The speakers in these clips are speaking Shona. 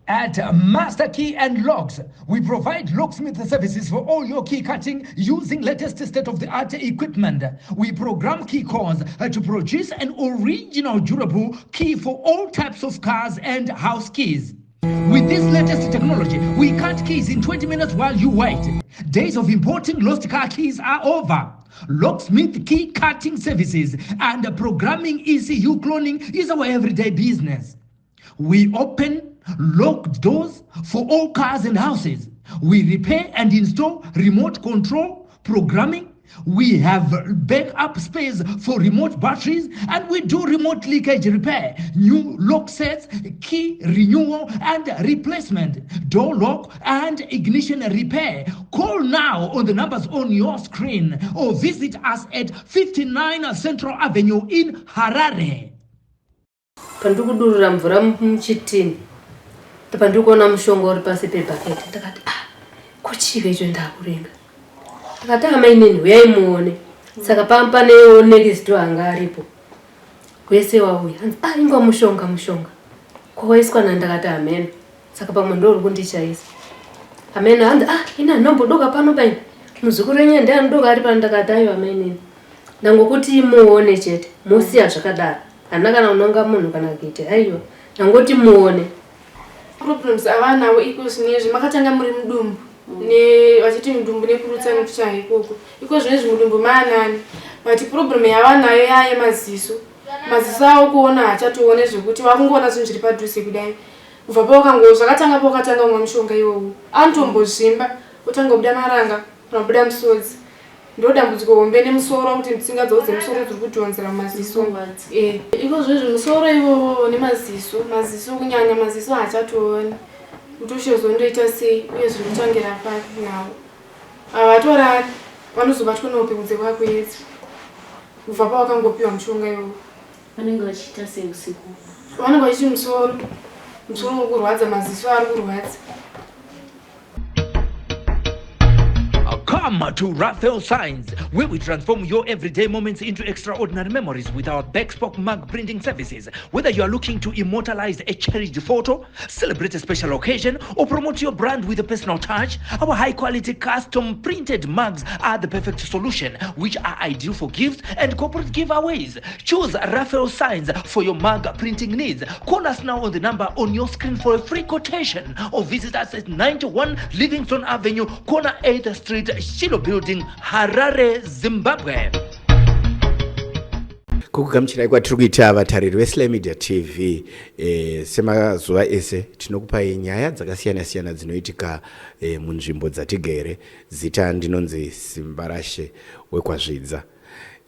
At Master Key and Locks, we provide locksmith services for all your key cutting using latest state-of-the-art equipment. We program key cores to produce an original durable key for all types of cars and house keys. With this latest technology, we cut keys in 20 minutes while you wait. Days of importing lost car keys are over. Locksmith key cutting services and programming ECU cloning is our everyday business. We open locked doors for all cars and houses. We repair and install remote control programming. We have backup space for remote batteries and we do remote leakage repair, new lock sets, key renewal and replacement, door lock and ignition repair. Call now on the numbers on your screen or visit us at 59 Central Avenue in Harare. Pandiri kudurura mvura muchitini ndopandiri kuona mushonga uri pasi pebhaketi ndakati ah ko chiiko icho ndakuringa ndakati amainini huyai muone saka panewo next door anga aripo wese wauya hanzi ah ingwa mushonga mushonga kwawaiswa nani ndakati hameno saka pamwe ndo uri kundichaisa hameno hanzi ah ini handombodoka pano paini muzukuru wenyu ndiye anodoka ari pano ndakati aiwa mainini ndangokuti muone chete mosiya zvakadaro Handina kana kunonga munhu kana kuita aiwa ndangoti muone. Problems avanawo iko zvinezvi makatanga muri mudumbu ne vachiti mudumbu nekurutsa nekuchaya ikoko iko zvinezvi mudumbu maanani but problem yavanayo yaye maziso maziso avo kuona haachatoone zvekuti vakungoona zvinhu zviri padhuze kudai kubva pawakango zvakatanga pawakatanga kumwa mushonga iwowo anotombozvimba otanga kubuda maranga kana kubuda misodzi Ndodambudziko hombe nemusoro kuti tsinga dzavo dzemusoro dziri kudhonzera mumaziso. Eh, iko zvezvi musoro ivovo nemaziso, maziso kunyanya maziso haachatooni. Kuti ushozondoita sei uye zviri kutangira papi nawo. Havatorari, vanozobatwa nehope kunze kwakuedza. Kubva pawakangopiwa mushonga iwowo. Vanenge vachiita sei usiku? Vanenge vachiti musoro, musoro uri kurwadza, maziso ari kurwadza. Come to Raphael Signs, where we transform your everyday moments into extraordinary memories with our bespoke mug printing services. Whether you are looking to immortalize a cherished photo, celebrate a special occasion, or promote your brand with a personal touch, our high quality custom printed mugs are the perfect solution, which are ideal for gifts and corporate giveaways. Choose Raphael Signs for your mug printing needs. Call us now on the number on your screen for a free quotation or visit us at 91 Livingston Avenue, corner 8th Street, Shiloh Building, Harare, Zimbabwe. Kukugamuchirai kwatiri kuita vatariri veSly Media TV e, semazuva ese tinokupai nyaya dzakasiyana siyana dzinoitika e, munzvimbo dzatigere. Zita ndinonzi Simbarashe wekwaZvidza.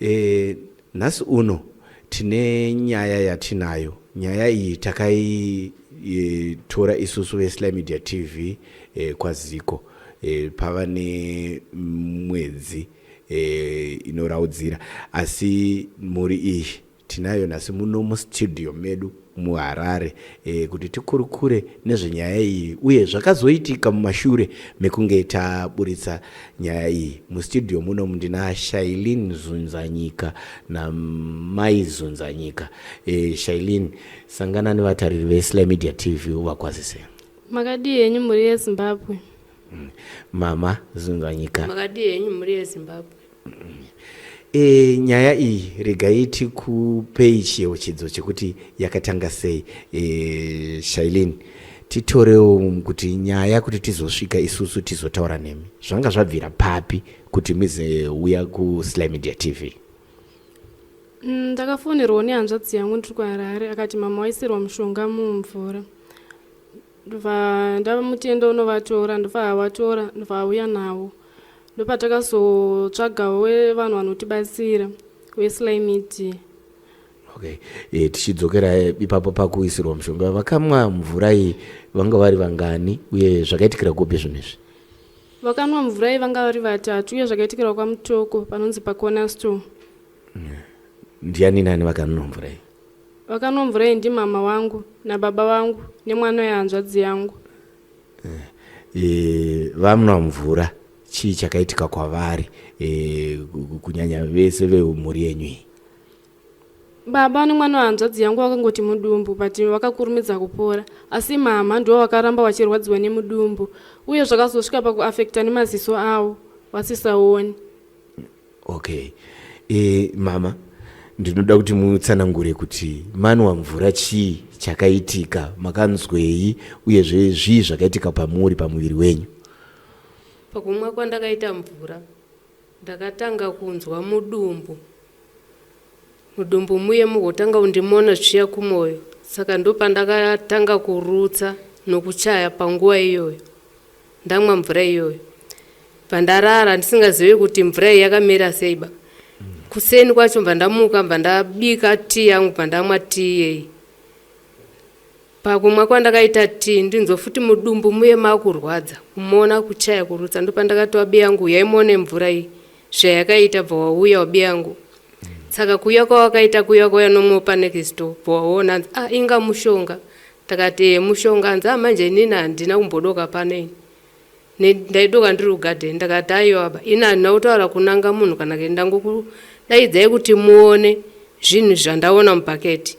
E, nhasi uno tine nyaya yatinayo. Nyaya iyi takaitora isusu veSly Media TV e, kwaZiko e, pava nemwedzi e, inoraudzira asi mhuri iyi Tinayo nhasi muno mustudio medu muHarare e, kuti tikurukure nezvenyaya iyi uye zvakazoitika mumashure mekunge taburitsa nyaya iyi. Mustudio muno ndina Shailene Zunzanyika naMai Zunzanyika. E, Shailene, sangana nevatariri veSly Media TV uvakwazise. Makadii henyu mhuri yeZimbabwe? Mama Zunzanyika. Makadii henyu mhuri yeZimbabwe? E, nyaya iyi regai tikupei chiyeuchidzo chekuti yakatanga sei. E, Shailene, titorewo kuti nyaya kuti tizosvika isusu tizotaura nemi zvanga zvabvira papi kuti mizouya kuSly Media TV? Ndakafonerwawo nehanzvadzi yangu ndiri kuHarare akati mama waisirwa mushonga mumvura. Ndobva ndamutenda unovatora ndobva avatora ndobva auya navo ndopatakazotsvagawo vanhu vanotibatsira veSly Media. Okay. E, tichidzokera ipapo pakuisirwa mushonga vakamwa mvura iyi vanga vari vangani uye zvakaitikira kupi zvinhu izvi? Vakanwa mvura iyi vanga vari vatatu uye zvakaitikira kwaMutoko panonzi paCorner Store. Ndiani nani vakanwa mvura iyi? Vakanwa mvura iyi ndimhamha vangu nababa vangu nemwana wehanzvadzi yangu. E, vamwa mvura chii chakaitika kwavari e, kunyanya vese vemhuri yenyu iyi? Baba nemwana wehanzvadzi yangu vakangoti mudumbu but vakakurumidza kupora asi mhamha ndivo vakaramba vachirwadziwa nemudumbu uye zvakazosvika pakuafekta nemaziso avo vasisaoni. Okay e, mama ndinoda kuti mutsanangure kuti manwa mvura chii chakaitika makanzwei uyezve zvii zvakaitika pamuri pamuviri wenyu. Pakumwa kwandakaita mvura Ndakatanga kunzwa mudumbu mudumbu muye mugotanga kundimona zvichiya kumoyo saka ndopandakatanga kurutsa nokuchaya panguva iyoyo ndamwa mvura iyoyo bvandarara ndisingazive kuti mvura iyi yakamira sei ba kuseni kwacho bva ndamuka bva ndabika tii yangu bva ndamwa tii iyeyi Pakumwa kwandakaita tea ndinzwa futi mudumbu muye makurwadza kumona kuchaya kurutsa ndopandakati wabiyangu huyai muone mvura iyi zvayakaita bva wauya wabiyangu saka kuuya kwawakaita kuuya kwauya nomwe panext door bva waona anzi ah inga mushonga ndakati ee mushonga anzi ah manje inini handina kumbodoka pano ini ndaidoka ndiri kugadheni ndakati aiwa ba ini handina kutaura kunanga munhu kana ke ndangokudaidzai kuti muone zvinhu zvandaona mubhaketi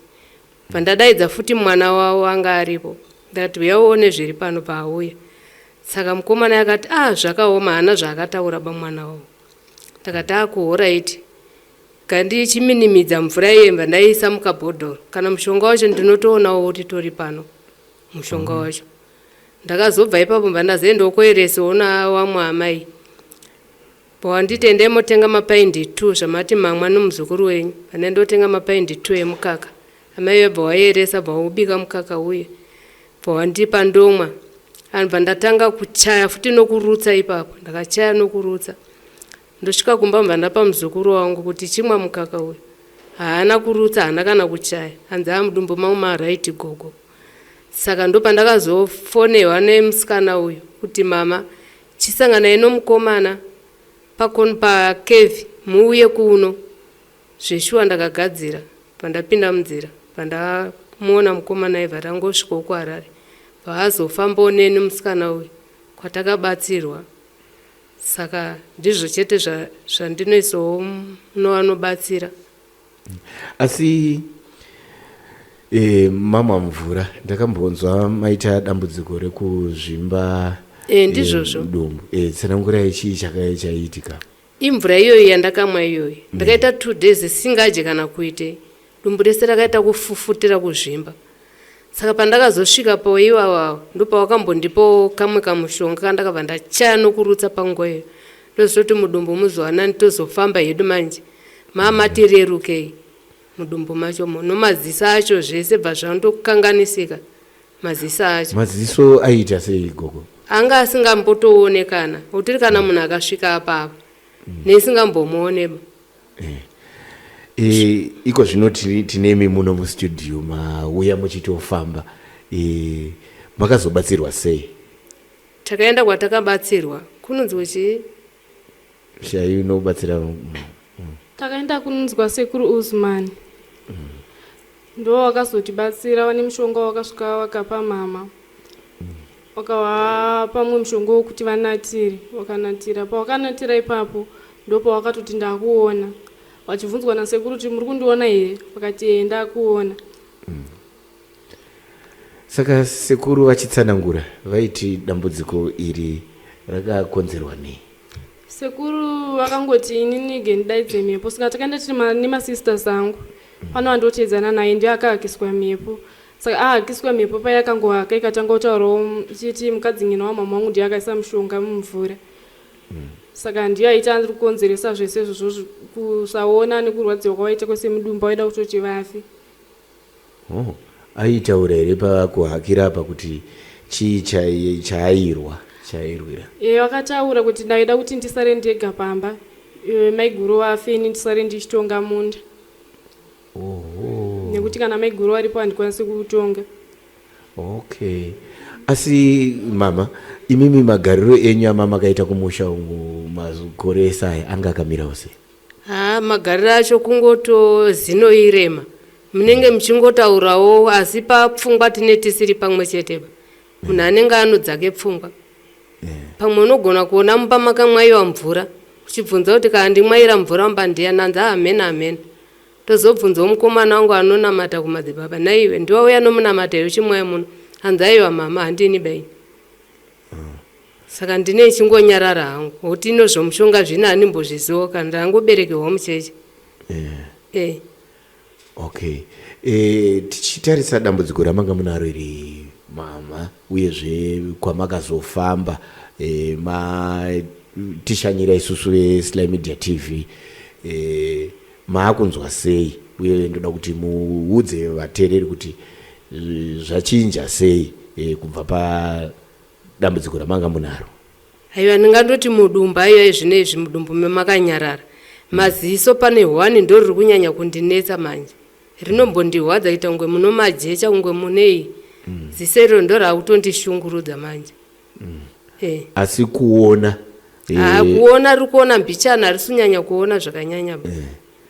Bvandadaidza futi mwana wavo anga aripo ndikati huya uone zviri pano paauya saka mukomana akati ah zvakaoma haana zvaakataura ba mwana wavo ndakati ah kuhoraiti kandichiminimidza mvura iye mva ndaiisa mukabhodhoro kana mushonga wacho ndinotoonawo uritori pano mushonga mm. wacho ndakazobva ipapo mva ndazoendokoeresewo nawamwe amai Pawanditi endai motenga mapaindi two zvamati mamwa nomuzukuru wenyu pane ndotenga mapaindi two emukaka amai vabva wayeresa bva waubika mukaka uye bva wandipa ndomwa anobva ndatanga kuchaya futi nokurutsa ipapo ndakachaya nokurutsa ndosvika kumba mva ndapa muzukuru wangu kuti chimwa mukaka uyu haana kurutsa haana kana kuchaya hanzi haa mudumbu mangu maraiti gogo saka ndopandakazofonerwa nemusikana uyu kuti mama Chisanganai nomukomana pakon pakevi muuye kuno zveshuwa ndakagadzira pandapinda munzira pandamuona mukomana aibva tangosvikawo kuHarare paazofambawo neni musikana uyu kwatakabatsirwa saka ndizvo chete zvandinoisawo munovanobatsira. Asi e, mama mvura ndakambonzwa maita dambudziko rekuzvimba e, ndizvozvo e, dumbu e, tsanangurai chii chaiitika imvura iyoyi yandakamwa iyoyi mm. ndakaita 2 days singadye kana kuite dumbu rese rakaita kufufutira kuzvimba saka pandakazosvika po iwawawo ndopawakambondipawo kamwe kamushonga kandakabva ndachaya nokurutsa panguva iyo ndozototi mudumbu muzowanani tozofamba hedu manje Mama tirerukei mudumbu macho mo nomaziso acho zvese bva zvandokanganisika maziso acho. Maziso aiita sei gogo? Anga asingambotoonekana utiri kana munhu akasvika apa apa mm. nesingambomuoneba. Eh. E, iko zvino tinemi muno mustudio mauya muchitofamba e, makazobatsirwa sei? Takaenda kwatakabatsirwa kunonzi chii? Shayi inobatsira. Takaenda kunonzwa sekuru Uzman. Ndiwo wakazotibatsira vane mushonga wakasvika wakapa mama. Wakavapa mumwe mushonga wekuti vanatire. Wakanatira. Pawakanatira ipapo ndopawakatoti ndakuona. Vachibvunzwa nasekuru kuti muri kundiona here? Vakati ee ndakuona. Saka sekuru vachitsanangura vaiti dambudziko iri rakakonzerwa nei? Sekuru vakangoti inini gendidaidze mhepo saka takaenda tiri nemasisters angu pano andoteedzana naye ndiye akahakiswa mhepo saka ahakiswa mhepo paye akangohaka ikatanga kutaurawo ichiti mukadzi nyina wamama wangu ndiye akaisa mushonga mumvura saka ndiye aita ari kukonzeresa zvese izvozvo kusaona nekurwadziwa kwavaita kwese mudumbu vaida kutoti vafe. Oh, aitaura here pakuhakira apa kuti chii chaairwa chaairwira? E, vakataura kuti ndaida kuti ndisare ndega pamba e, maiguru vafe ini ndisare ndichitonga munda. Oho. Nekuti kana maiguru varipo handikwanisi kutonga. Okay. Asi mama, imimi magariro enyu amamakaita kumusha umu makore ese aya anga akamirawo sei? Haa magariro acho kungoto zino irema munenge muchingotaurawo asi papfungwa tine tisiri pamwe chete ba munhu anenge anodzake pfungwa pamwe unogona kuona mumba makamwaiwa mvura uchibvunza kuti kana ndimwaira mvura mumba ndiyani anzi hameno hameno. Ndozobvunzawo mukomana wangu anonamata kumadzibaba, nhaiwe ndiwe wauya nomunamato here uchimwaya muno? Hanzi aiwa mama handini baini. Saka ndine ichingonyarara hangu nokuti ino zvomushonga zvino handimbozvizivawo kana ndangoberekerwa muchechi. Eh. Okay. E, tichitarisa dambudziko ramanga munaro iri mama uyezve kwamakazofamba e, matishanyira isusu veSly Media TV e, maakunzwa sei uye ndoda kuti muudze vateereri kuti zvachinja sei e, kubva padambudziko ramanga munaro. Aiwa ndingandoti mudumbu aiwa izvino izvi mudumbu memakanyarara. Maziso pane hwani ndoriri kunyanya kundinetsa manje. Rinombondirwadza kuita kunge munomajecha kunge munei. Ziso iroro ndorakutondishungurudza manje. Eh. Asi kuona Ah, kuona riri kuona mbichana harisi kunyanya kuona zvakanyanya ba.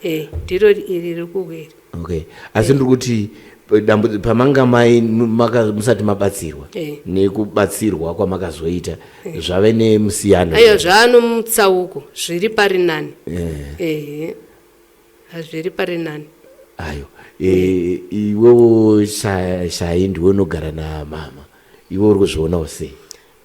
Eh, ndiro iri riri kuwira. Okay. Asi ndiri kuti dambudziko pamanga mai maka, musati mabatsirwa Eh. nekubatsirwa kwamakazoita zvave nemusiyano. Aiwa zvaanomutsauko zviri pari nani. Eh. Ehe. Hazviri pari nani. Ayo. E, iwewo Shai ndiwe unogara namama. Iwe uri kuzvionawo sei?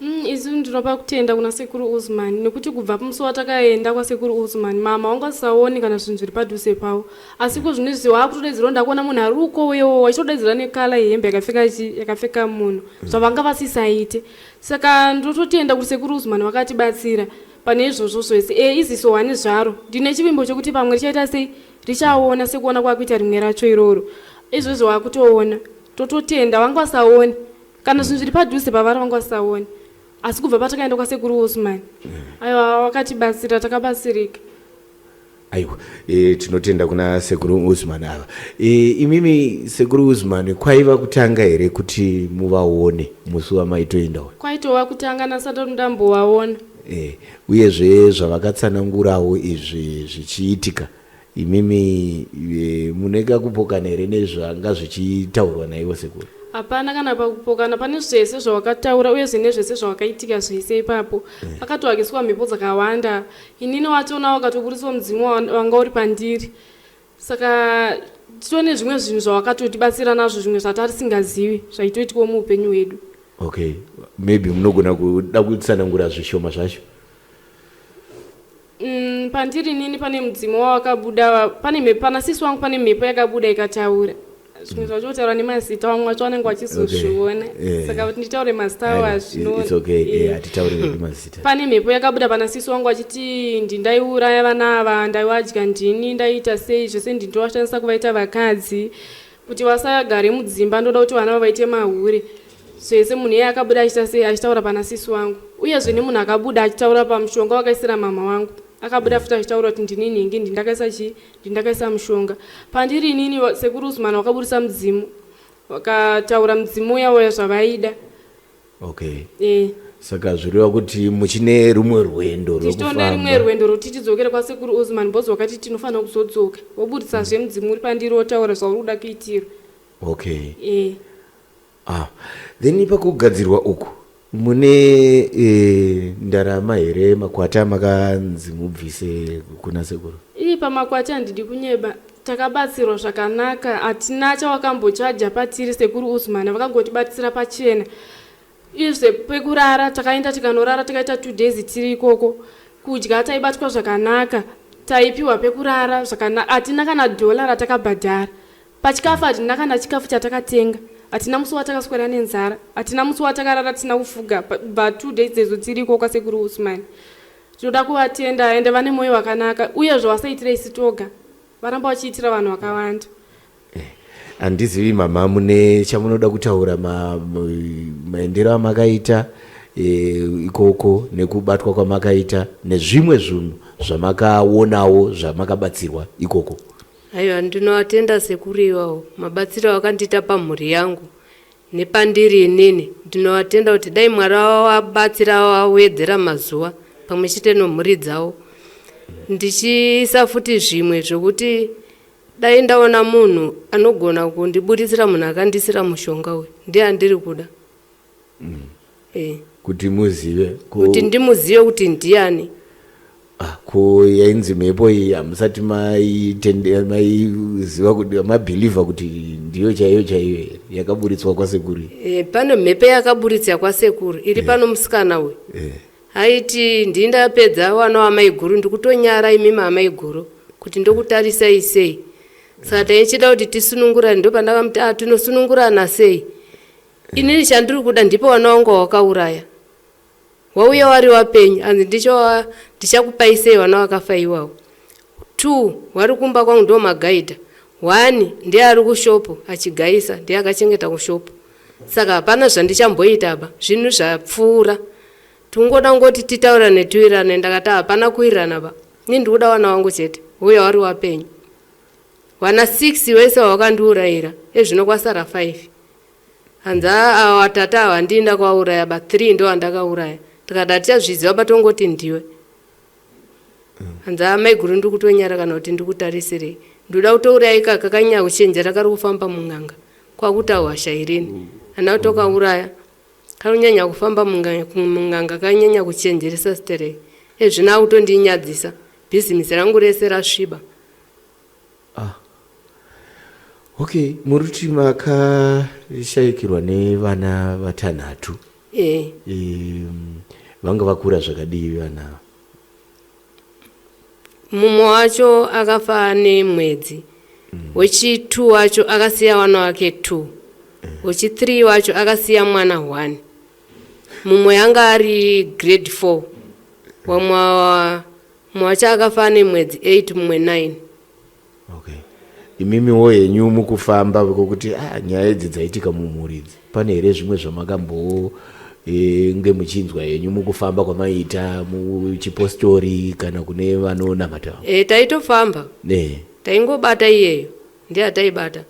Mm, isu ndinopa kutenda kuna sekuru Usman nekuti kubva musi watakaenda kwasekuru Usman mama wanga usisaoni kana zvinhu zviri padhuze pavo asi ko zvino izvi waakutodaidzirawo ndakuona munhu ari uko uyewo wachitodaidzira nekala yehembe yakapfeka chi yakapfeka munhu zvavanga vasisaite saka ndinototenda kuti sekuru Usman vakatibatsira pane izvozvo zvese e iziso wani zvaro ndine chivimbo chokuti pamwe richaita sei richaona sekuona kwakuita rimwe racho iroro izvozvo wakutoona tototenda vanga vasaoni kana zvinhu zviri padhuze pavari vanga vasaoni asi kubva patakaenda kwasekuru Osman aiwa vakatibatsira takabatsirika aiwa e, tinotenda kuna sekuru Usman ava e, imimi sekuru Usman kwaiva kutanga here kuti muvaone musi wamaitoendawo kwaitova kutanga nasati ndambovaona e, uyezve zvavakatsanangurawo izvi zvichiitika Imimi mune kakupokana here nezvanga zvichitaurwa naivo sekuru? Hapana kana pakupokana pane zvese zvawakataura uyezve nezvese zvawakaitika zvese ipapo eh. Pakatohakiswa mhepo dzakawanda inini watoona wakatoburitswa mudzimu wanga uri pandiri saka titone zvimwe zvinhu zvawakatotibatsira nazvo zvimwe zvatarisingazivi zvaitoitikawo muupenyu hwedu. Okay maybe munogona kuda kutsanangura zvishoma zvacho. Mm, pandiri nini pane mudzimu wawakabuda pane mhepo pana sisi wangu pane mhepo yakabuda ikataura zvimwe zvacho kutaura nemazita vamwe vacho vanenge vachizozviona okay. Eh. Saka kuti nditaure mazita avo hazvinookay eh, pane mhepo yakabuda pana sisi wangu vachiti ndindaiuraya vana ava ndaiwadya ndini ndaiita sei zvese ndindovashandisa kuvaita vakadzi kuti vasagare mudzimba ndoda kuti vana vavaite mahure Zvese munhu iyeye akabuda achiita sei achitaura pana sisi wangu uyezve nemunhu akabuda achitaura pamushonga wakaisira mama wangu akabuda futi achitaura kuti ndini nhingi ndindakaisa chii ndindakaisa mushonga pandiri inini sekuru Usman wakaburisa mudzimu vakataura mudzimu uya uya zvavaida. Okay. Eh. Saka zvoreva kuti muchine rumwe rwendo rwekufamba. Rimwe rwendo rwekuti tidzokere kwasekuru Usman because wakati tinofanira kuzodzoka woburitsazve mudzimu uri pandiri wotaura zvauri kuda kuitirwa. Okay. Eh. Ah, then pakugadzirwa uku mune e, ndarama here makwati amakanzi mubvise kuna sekuru? Ii pamakwati handidi kunyeba takabatsirwa zvakanaka hatina chawakambochaja patiri sekuru Usman vakangotibatsira pachena izve pekurara takaenda tikanorara tikaita two days tiri ikoko kudya taibatwa zvakanaka taipiwa pekurara zvakanaka hatina kana dhola ratakabhadhara Pachikafu hatina kana chikafu chatakatenga, hatina musi watakaswera nenzara, hatina musi watakarara tisina kufuga kubva two days dzezo tiriko kwasekuru Usman. Tinoda kuvatenda ende vane moyo wakanaka uyezve vasaitira isu toga, varamba vachiitira vanhu vakawanda. Handizivi mama mune chamunoda kutaura maendero amakaita e, ikoko nekubatwa kwamakaita nezvimwe zvinhu zvamakaonawo zvamakabatsirwa ikoko. Aiwa ndinovatenda sekuru iwawo mabatsiro awakandiita pamhuri yangu nepandiri inini ndinovatenda kuti dai Mwari wavabatsira wawedzera mazuva pamwe chete nomhuri dzavo ndichiisa futi zvimwe zvokuti dai ndaona munhu anogona kundiburitsira munhu akandisira mushonga uyu ndiye andiri kuda Eh. Kuti muzive kuti ndimuzive kuti ndiani. Ah, ko yainzi mhepo iyi hamusati maiziva kuti mabhilivha kuti ndiyo chaiyo chaiyo here yakaburitswa kwasekuru e, pane mhepo yakaburitswa kwasekuru iri e. pano musikana uyu e. Aiti ndini ndapedza wana wamaiguru ndikutonyara imimi amaiguru kuti ndokutarisai sei saka taichida kuti tisunungurane ndopandakamuti ah tinosunungurana sei inini chandiri kuda ndipo wana wangu wawakauraya wauya wari wapenyu hanzi ndicho ndichakupai sei wana wakafa iwawo two wari kumba kwangu ndo magaidha one ndiye ari kushopo achigaisa ndiye akachengeta kushopo saka hapana zvandichamboita ba zvinhu zvapfuura Tingoda kungoti titaurane tiwirirane ndakati hapana kuwirirana ba. Ini ndikuda wana wangu chete. Uya wari wapenyu. Wana 6 wese wawakandiurayira. Ezvino kwasara 5. Hanzi awa tata awa ndini ndakawauraya ba 3 ndo andakauraya. Ndikati hatichazviziva ba tongoti ndiwe. Hanzi amaiguru ndikutonyara kana kuti ndikutarisirei. Ndoda kutouraya ikaka kanyanya kuchenjera kari kufamba mun'anga. Kwakutahwa shairini. Hana kutokauraya. Kanonyanya kufamba mun'anga kanyanya kuchenjeresa stereki ezvino akutondinyadzisa bhizimisi rangu rese rasviba. Ah. Okay, muri kuti makashaikirwa nevana vatanhatu. Eh. E, vanga vakura zvakadii vana ava? Mumwe wacho akafa ane mwedzi mm. Wechi 2 wacho akasiya wana wake 2 mm. Wechi 3 wacho akasiya mwana 1 mumwe anga ari grade 4 wamwe mumwe wacho akafa ane mwedzi 8 mumwe 9 okay imimiwo henyu mukufamba kokuti ah, nyaya idzi dzaitika mumhuri idzi pane here zvimwe zvamakambo e, nge muchinzwa henyu mukufamba kwamaiita muchipostori kana kune vanonamata e, taitofamba ne taingobata iyeyo ndiye ataibata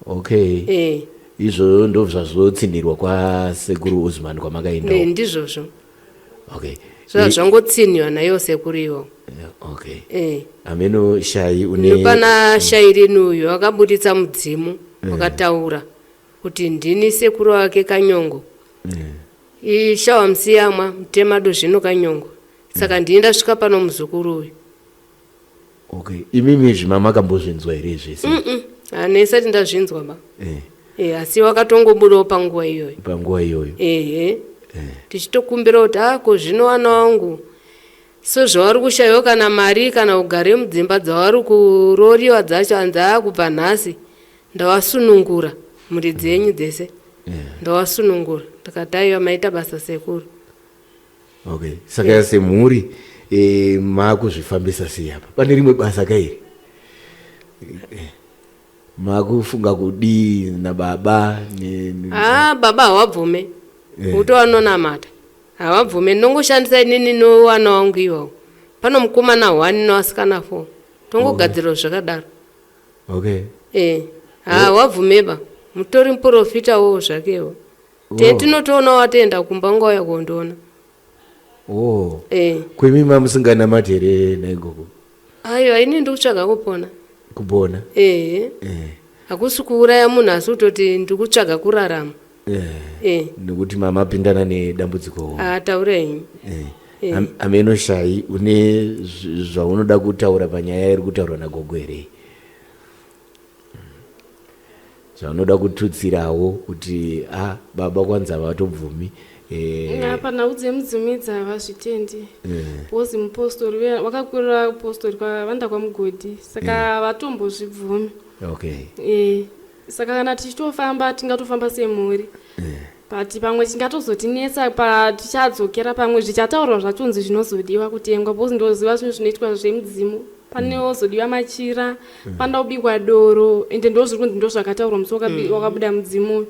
okay e. izvozvo ndozvazotsinhirwa kwasekuru Usman kwamakaenda ndizvozvo okay zvazvangotsinhiwa naiwo sekuru iwo okay eh. Ameno shayi une pana shayi rini uyu akaburitsa mudzimu eh. wakataura kuti ndini sekuru wake kanyongo eh. ishawa musiyamwa mutemado zvino kanyongo saka ndini ndasvika pano muzukuru uyu okay imimi izvi mamakambozvinzwa here zvese handisati ndazvinzwa ba eh. E, asi wakatongobudawo panguva iyoyo panguva iyoyo ehe eh. Tichitokumbira kuti ako zvino wana wangu so zvavari kushaiwa kana mari kana ugare mudzimba dzavari kurooriwa dzacho hanzi aa kubva nhasi ndawasunungura mhuri dzenyu dzese yeah. Ndawasunungura ndikati aiwa maita basa sekuru okay saka yeah. Semhuri e, makuzvifambisa sei apa pane rimwe basa kairi e, makufunga kudii nababa ne, ne... Ah, baba hawabvume yeah. Kuti vanonamata hawabvume ndinongoshandisa inini nowana wangu iwawo pano mukomana one noasikana four tongogadzirwa okay. Zvakadaro okay e hawabvumeba mutori muprofita wo zvakewo oh. Te tinotoona watoenda kumba ngauya kondiona oh. E. Kwemi mamusinganamati here naigogo? Aiwa ini ndikutsvaga kupona kupona e. E. Hakusi kuuraya munhu asi kutoti ndikutsvaga kurarama e. E. Nekuti mamapindana nedambudziko Taura henyu e. E. Ameno shayi une zvaunoda kutaura panyaya iri kutaurwa nagogo here zvaunoda kututsirawo kuti a ah, baba kwanza vatobvumi eh. Apa nhau dzemudzimu idzi havazvitendi because mupostori wakakurira postori kwavanda kwamugodhi saka vatombozvibvumi okay e, saka kana tichitofamba tingatofamba semhuri but pamwe chingatozotinetsa patichadzokera pamwe zvichataurwa zvachonzi zvinozodiwa kutengwa because ndoziva zvinhu zvinoitwa zvemudzimu panozodiwa machira panoda kubikwa doro ende ndo zviri kunzi ndo zvakataurwa musi wakabuda mudzimu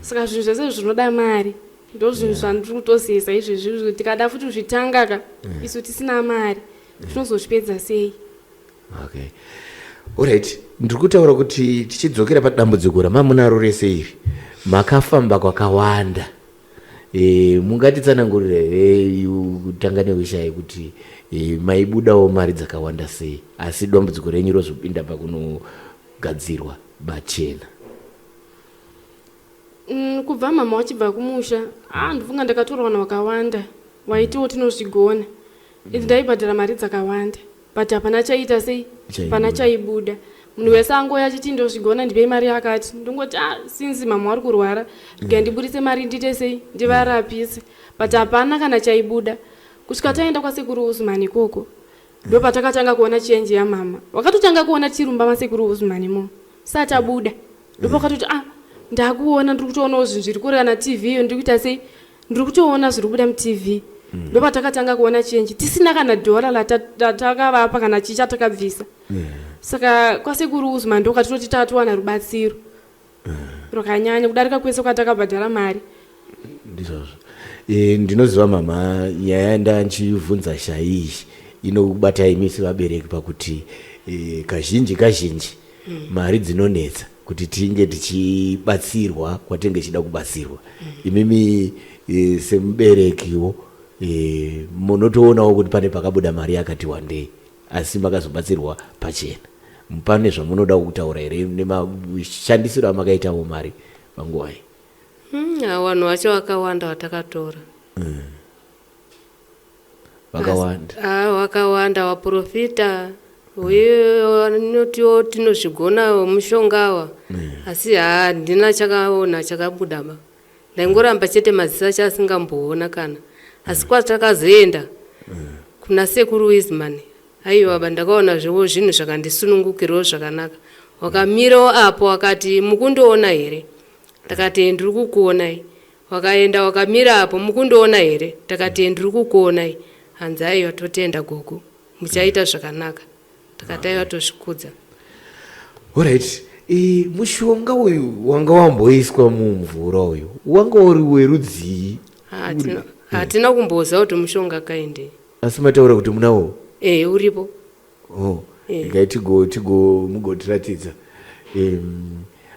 saka zvinhu zvese zvinoda mari ndo zvinhu zvandiri kutozeza izvezvi tikada futi kuzvitanga ka isu tisina mari tinozozvipedza sei okay alright ndiri kutaura kuti tichidzokera padambudziko ramamunaro rese iri makafamba kwakawanda e, mungatitsanangurira here kutanga newishai kuti e, maibudawo mari dzakawanda sei asi dambudziko renyu rozopinda pakunogadzirwa bachena Kubva mama wachibva kumusha ah, ndofunga ndakatora vanhu vakawanda waitiwo tinozvigona. Idzi ndaibhadhara mari dzakawanda but hapana chaiita sei, hapana chaibuda. Munhu wese angouya achiti ndozvigona, ndipei mari yakati. Ndongoti ah, since mama vari kurwara, rega ndiburitse mari ndiite sei, ndivarapise. But hapana kana chaibuda. Kusvika taenda kwasekuru Usman ikoko, ndopatakatanga kuona change yamama. Wakatotanga kuona chirumba masekuru Usman imomo. Sati abuda. Ndopakatoti ah, ndakuona, ndiri kutoonawo zvinhu zviri kure kana TV iyo ndiri kuita sei, ndiri kutoona zviri kubuda muTV. Ndopatakatanga kuona change tisina kana dhora ratakavapa kana chii chatakabvisa. Saka kwasekuru Usman ndokatototi tatowana rubatsiro rwakanyanya kudarika kwese kwatakabhadhara mari. Ndizvozvo. Ndinoziva mama, nyaya yandanchibvunza Shai inobata imi sevabereki pakuti kazhinji kazhinji mari dzinonetsa kuti tinge tichibatsirwa kwatinge tichida kubatsirwa. Imimi semuberekiwo munotoonawo kuti pane pakabuda mari yakati wandei, asi makazobatsirwa pachena. Pane zvamunoda kutaura here nemashandisiro amakaitawo mari panguva iyi? Vanhu vacho vakawanda vatakatora. Vakawanda. Vakawanda vaprofita. Uye vanotiwo tinozvigona mushonga awa. Asi handina chakaona chakabuda ba. Ndaingoramba chete maziso acho asingamboona kana. Asi kwatakazoenda kuna sekuru Wiseman, aiwa ba, ndakaona zviwo zvinhu zvakandisunungukirawo zvakanaka. Wakamirawo apo akati mukundiona here? Ndakati ndiri kukuonai. Wakaenda wakamira apo, mukundiona here? Takati ndiri kukuonai. Hanzi aiwa totenda gogo, muchaita zvakanaka. Takati aiwa tozvikudza. Alright. Mushonga uyu wanga wamboiswa mumvura uyu wanga uri werudzii? Hatina kumboziva kuti mushonga kaindei. Asi mataura kuti munawo? Uripo. Oh, regai tigo tigo mugotiratidza.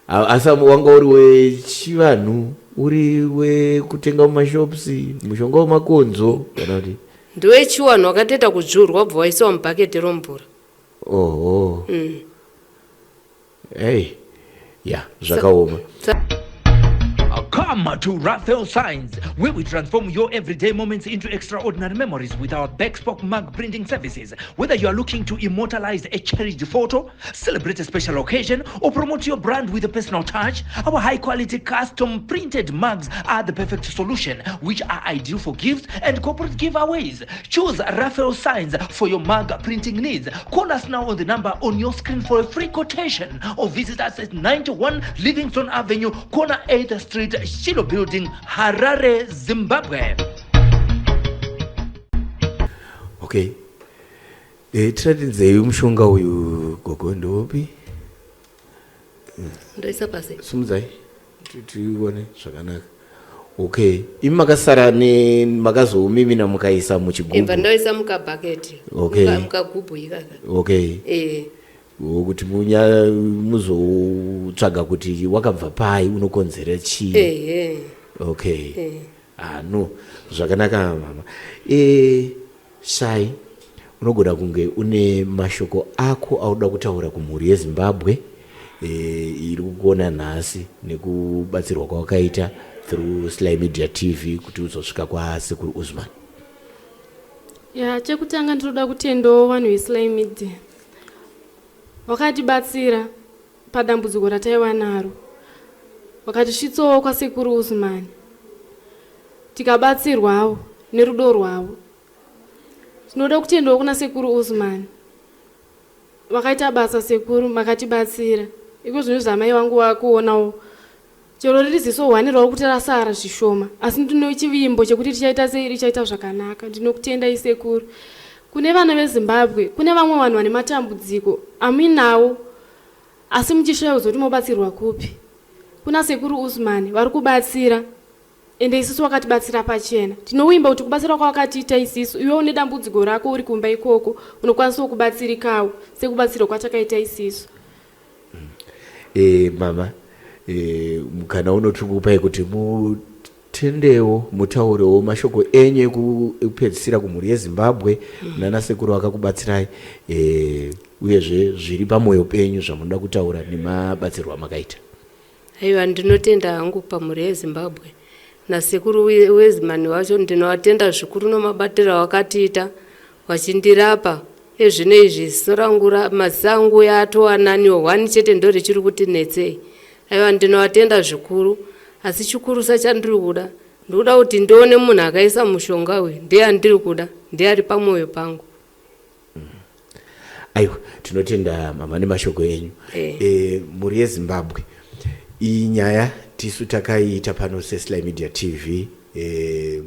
Asi wanga uri wechivanhu, uri wekutenga mumashops, mushonga wemakonzo kana kuti? Ndewechivanhu wakatoita kudzvurwa wobva waisiwa mubhaketi romvura. Oho. Hey, ya zvakaoma. Come to Raphael Signs, where we transform your everyday moments into extraordinary memories with our bespoke mug printing services. Whether you are looking to immortalize a cherished photo, celebrate a special occasion, or promote your brand with a personal touch, our high-quality custom printed mugs are the perfect solution, which are ideal for gifts and corporate giveaways. Choose Raphael Signs for your mug printing needs. Call us now on the number on your screen for a free quotation, or visit us at 91 Livingston Avenue, corner 8th Street, Shiloh Building, Harare, Zimbabwe. Okay. Tiratidzei mushonga uyu gogo, ndopi? Ndoisa pasi. Sumudzai tione zvakanaka. Okay, imi makasara ne makazoumimina mukaisa muchigubhu. Imba ndoisa mukabhaketi. Okay. Mukagubhu ikaka. Okay. Kuti muzotsvaga kuti wakabva pai, unokonzera chii. Okay. Ah, no, zvakanaka mama. Shai, unogona kunge une mashoko ako aunoda kutaura kumhuri yeZimbabwe iri kukuona nhasi nekubatsirwa kwawakaita through Sly Media TV kuti uzosvika kwasekuru Usman. Ya, chekutanga ndinoda kutendawo vanhu veSly Media vakatibatsira padambudziko rataiva naro, vakatisvitsawo kwasekuru Usman tikabatsirwawo nerudo rwavo. Tinoda kutendawo kuna sekuru Usman, vakaita basa sekuru, makatibatsira. Iko zvino zvamai vangu vakuonawo chero riri ziso hwani ravo kuti rasara zvishoma, asi ndine chivimbo chekuti richaita sei, richaita zvakanaka. Ndinokutendai sekuru. Kune vana veZimbabwe, kune vamwe vanhu vane matambudziko amuinawo asi muchishaya kuzoti mobatsirwa kupi, kuna sekuru Usman vari kubatsira, ende isusu wakatibatsira pachena. Tinovimba kuti kubatsira kwawakatiita isisu, iwe une dambudziko rako uri kumba ikoko unokwanisawo kubatsirikawo sekubatsirwa kwatakaita isisu. Mama, mukana uno tiri kukupai kuti mutendewo, mutaurewo mashoko enyu ekupedzisira kumhuri yeZimbabwe, nana sekuru vakakubatsirai, uyezve zviri pamwoyo penyu zvamunoda kutaura nemabatsirwo amakaita. Aiwa, ndinotenda hangu pamhuri yeZimbabwe nasekuru Wezimani vacho, ndinovatenda zvikuru nemabatiro avakatiita. Vachindirapa ezvino izvi ziso rangu maziso angu yatova naniwo one chete ndo richiri kuti netsei. Aiwa ndinovatenda zvikuru asi chikurusa chandiri kuda ndikuda kuti ndione munhu akaisa mushonga uyu ndiye andiri kuda ndiye ari pamwoyo pangu. Aiwa tinotenda mama nemashoko enyu. E, mhuri yeZimbabwe, iyi nyaya tisu takaiita pano seSly Media TV. E,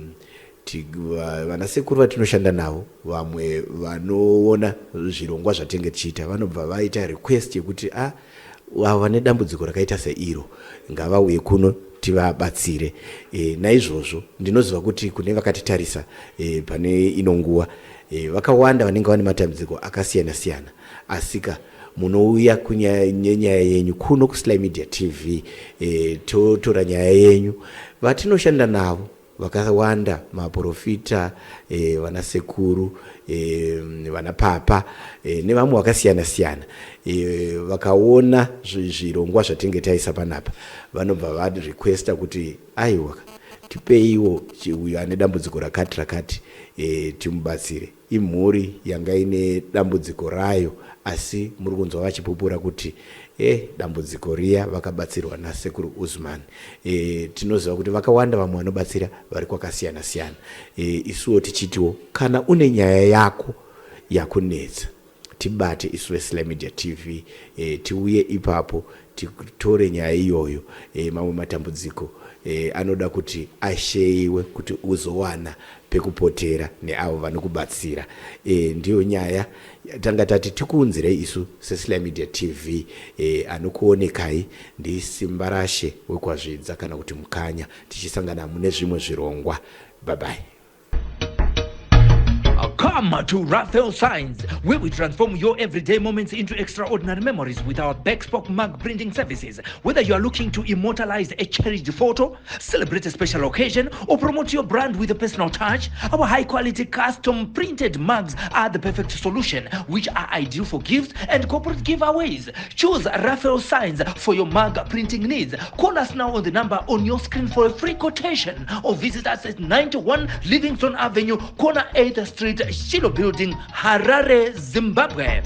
vanasekuru vatinoshanda navo vamwe vanoona zvirongwa zvatenge tichiita vanobva vaita request yekuti a avo vane dambudziko rakaita seiro ngavauye kuno tivabatsire. E, naizvozvo ndinoziva kuti kune vakatitarisa e, pane ino nguva e, vakawanda vanenge vane matambudziko akasiyana siyana, asika munouya nenyaya yenyu kuno kuSly Media TV, e, totora nyaya yenyu. Vatinoshanda navo vakawanda maprofita, e, vanasekuru, e, vanapapa, e, nevamwe vakasiyana siyana, e, vakaona zvirongwa zvatinge taisa panapa vanobva varequesta kuti aiwa tipeiwo uyo ane dambudziko rakati rakati, e, timubatsire. Imhuri yanga ine dambudziko rayo, asi muri kunzwa vachipupura kuti e dambudziko riya vakabatsirwa nasekuru Uzman. E, tinoziva kuti vakawanda vamwe vanobatsira vari kwakasiyana siyana. E, isuwo tichitiwo kana une nyaya yako yakunetsa tibate isu veSly Media TV, e, tiuye ipapo titore nyaya iyoyo. E, mamwe matambudziko e, anoda kuti asheyiwe kuti uzowana pekupotera neavo vanokubatsira. E, ndiyo nyaya tanga tati tikuunzirei isu seSly Media TV. E, anokuonekai ndiSimbarashe wekwaZvidza kana kuti Mukanya. Tichisangana mune zvimwe zvirongwa, bye bye. Come to Raphael Signs, where we transform your everyday moments into extraordinary memories with our bespoke mug printing services. Whether you are looking to immortalize a cherished photo, celebrate a special occasion, or promote your brand with a personal touch, our high quality custom printed mugs are the perfect solution, which are ideal for gifts and corporate giveaways. Choose Raphael Signs for your mug printing needs. Call us now on the number on your screen for a free quotation or visit us at 91 Livingston Avenue, corner 8th Street, Shiloh Building, Harare, Zimbabwe.